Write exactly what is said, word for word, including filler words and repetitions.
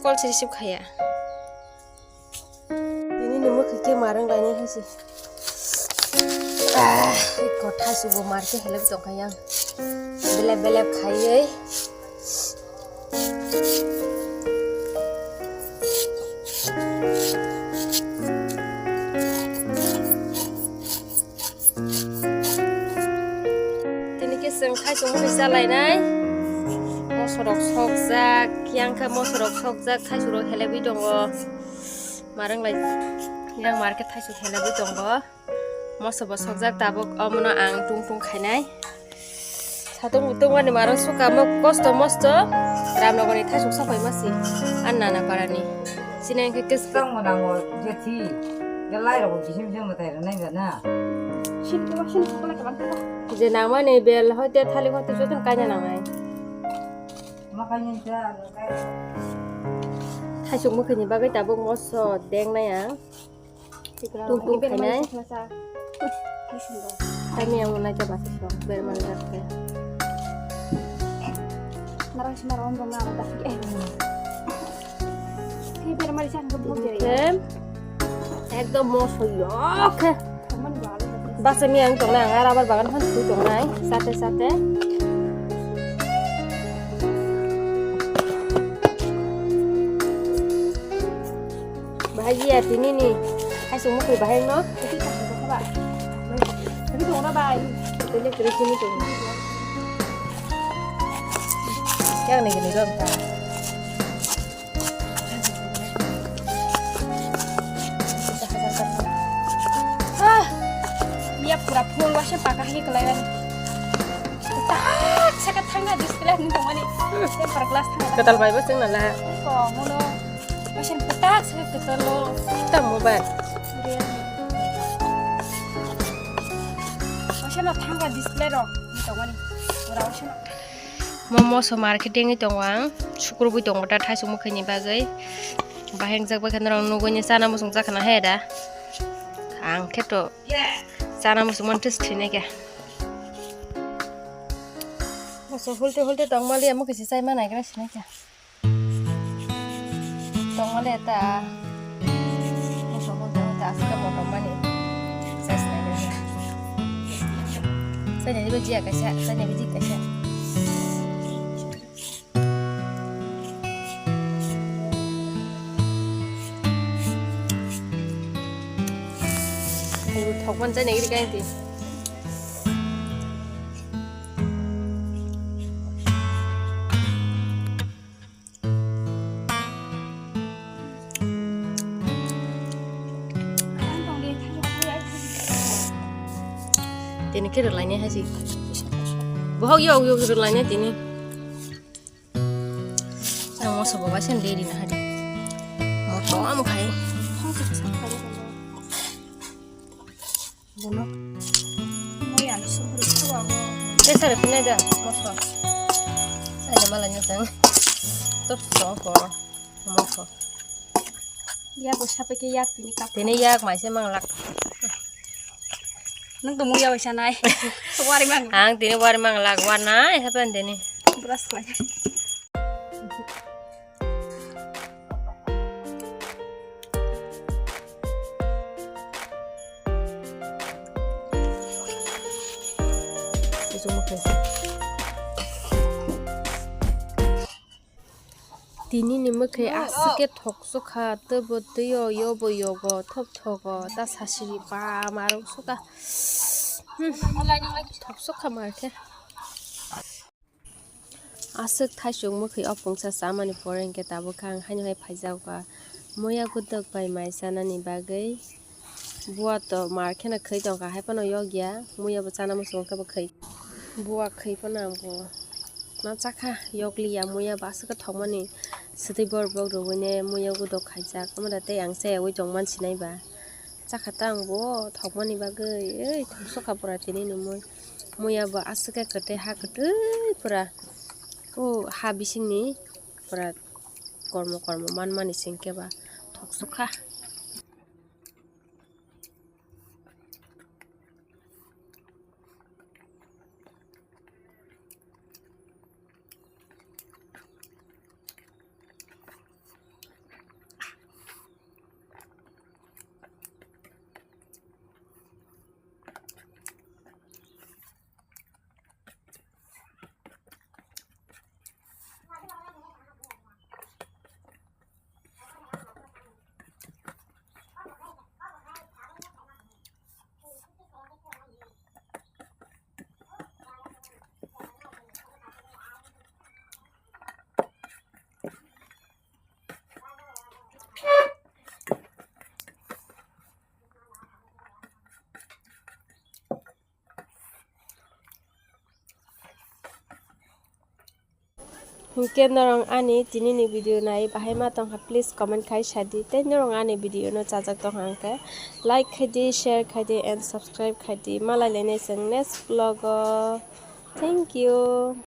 Call se receive khaya. Tini ni mwkhwi khe marwng lainai hai se. Ah, eko thaichuk bo mar khe helep tongkha yang. Belep belep khaiwi. Tini khe chwng thaichuk mui chalainai. Mosorok sokjak, yang khe mosorok sokjak, thaichuk rok helebwi tongo. Marwng lai, yang mar khe thaichuk helebwi tongo. Moso bo sokjak tabuk, omono ang tung tung khainai. Satung butung ani marwng sukha mo kosto mosto. Ramnogor ni thaichuk sapai masi. An nana parani. Sini ang khe kis- Tang mo nango, je thi. Je lai rok bisim bisim mo tai nai ba na. Sini to, sini to, kala kala to. Je nangmani bel hoite thali hoite joto kaina nangnai. Ma kaina ja, ano kai. Thaichuk mwkhwini bagwi tabuk moso dengnai ang. Tung tung khainai. Kami yang mulai coba siswa, biar mantap ya. Narang sima rom rom narang dah. Eh. Ini biar mari sang gebuk ya. Ekdom moso yok. Basa mi ang tongnai, ang rabar bagan phan thui tongnai, sate sate. Bahai ya tini ni, hai sungmu kui bahai no. Tini tong na bai. Tini kiri sini tong. Yang ni gini dong ta. Ah, miya pura full wase paka hai kelai wan. Tak, saka thangna display ni tong ani. Temper glass thangna. Ketal bai bo sing nala. Ko mono. Wase petak saka ketal lo. Kita mobile. Wase no thangna display ro ni tong ani. Pura wase no. Mo moso marketing tongo ang, sukrubwi tongo ta thaichuk mwkhwini bagwi. Bahai wngjak bai khe norok nugwi ni chana muchung chakha na he da. Ang khe to chana muchung man test thwinai khe. Moso hulte hulte tong maliya mwkhwi se chai ma naigra sinai khe. Tongmani ta. Moso mo tong ta aska motom mani. Sai sinai khe. Sai ni bo jia kaisa, sai ni bo jia kaisa. Thokman sai ni giri kain ti. Tini khe rwlainai hai se. Bohok yok yok rwlainai tini. Ang moso bo waisa de rina hai. Motom khai. Bono. Moi ani sumhuri khawa mo. Tesa re pinai da moso. Sai da malai ni tang. Tok song ko. Moso. Ya bo sape ke yak tini kap. Tini yak mai se mang lak. Nang to muya waisa nai. Wari mang. Ang tini wari mang lak wana happen tini. Brush khlai. Tini ni mwkhwi aswk khe thok sukha, teibo twi o, yobo yogo, thop thogo, ta sasiri ba marwk sukha. Hmm. Thok sukha mar khe. Aswk thaichuk mwkhwi o pungsa chamani pore hinkhe tabuk khe ang haino hai phaijago muya gwdwk bai mai chanani bagwi. Buwa to mar kheno khwi tongkha, hai phano yokya, muya bo chana muchungo khe bo khwi. Buwa khwi phano ang bo ma chakha, yokliya, muya bo aswk khe thokmani swtwi borok borok rwui ne muya gwdwk khaijak, omo da tei ang chayaui tongmani sinai ba. Chakha ta ang bo thokmani bagwi, ei thok sukha pura tini ni mui. Muya bo aswk khe kwtwi ha kwtwi pura. O ha bisingni pura kormo kormo manmani singkhe ba thok sukha. Hinkhe norok ani tinini video nai bahai ma tongkha, please comment khai sadi. Tei norok ani video no chajak tongkha hinkhe like khaidi, share khaidi and subscribe khaidi. Malai lainai chwng next vlog o. Thank you.